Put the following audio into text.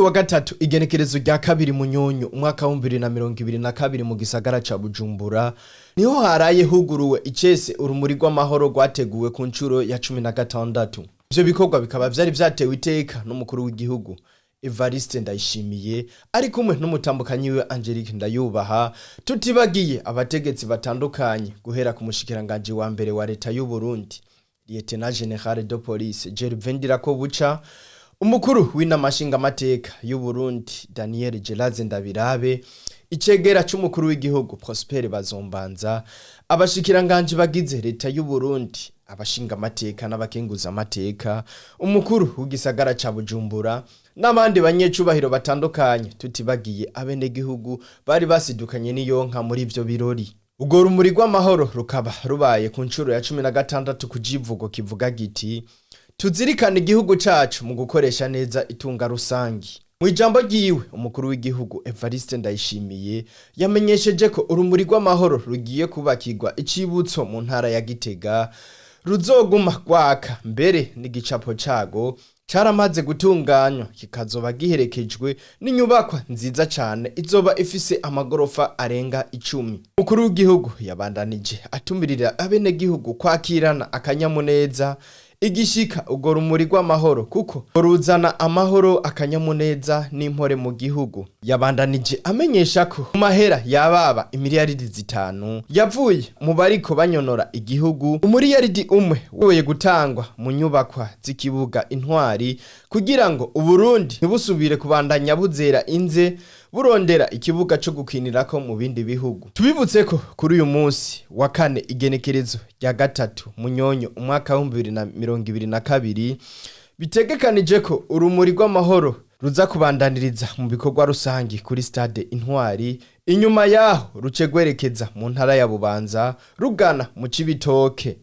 wa gatatu, igenekerezo rya 2 Munyonyo, umwaka wa 2022, mu gisagara ca Bujumbura niho haraye huguruwe icese Urumuri rw'Amahoro rwateguwe ku nshuro ya 16. Ivyo bikorwa bikaba vyari vyatewe iteka n'umukuru w'igihugu Evariste Ndayishimiye, ari kumwe n'umutambukanyi we Angelique Ndayubaha, tutibagiye abategetsi batandukanye, guhera ku mushikiranganji wa mbere wa leta y'u Burundi, Lieutenant Général de Police Gervais Ndirakobuca, umukuru w'inama nshingamateka y'u Burundi Daniel Geraze Ndabirabe, icegera c'umukuru w'igihugu Prosper Bazombanza, abashikiranganji bagize leta y'u Burundi, abashingamateka n'abakenguzamateka, umukuru w'igisagara ca Bujumbura n'abandi banyecubahiro batandukanye, tutibagiye abenegihugu bari basidukanye n'iyonka muri ivyo birori. Urwo rumuri rw'amahoro rukaba rubaye ku nshuro ya 16 ku civugo kivuga giti: "Tuzirikane igihugu cacu mu gukoresha neza itunga rusangi." Mu ijambo ryiwe, umukuru w'igihugu Evariste Ndayishimiye yamenyesheje ko Urumuri rw'Amahoro rugiye kubakirwa icibutso mu ntara ya Gitega, ruzoguma rwaka, mbere n'igicapo cago caramaze gutunganywa, kikazoba giherekejwe n'inyubakwa nziza cane izoba ifise amagorofa arenga 10. Umukuru w'igihugu yabandanije atumirira abenegihugu kwakirana akanyamuneza igishika urwo rumuri rw'amahoro, kuko ruzana amahoro, akanyamuneza n'impore mu gihugu. Yabandanije amenyesha ko mu mahera yababa imiliyaridi 5 yavuye mu bariko banyonora igihugu, umuriyaridi 1 woye gutangwa mu nyubakwa z'ikibuga Intwari, kugira ngo Uburundi ntibusubire kubandanya buzera inze burondera ikibuga co gukinirako mu bindi bihugu. Tubibutse ko kuri uyu munsi wa kane, igenekerezo rya 3 Munyonyo, umwaka wa 2022, bitegekanije ko Urumuri rw'Amahoro ruza kubandaniriza mu bikorwa rusangi kuri stade Intwari, inyuma yaho ruce rwerekeza mu ntara ya Bubanza rugana mu Cibitoke.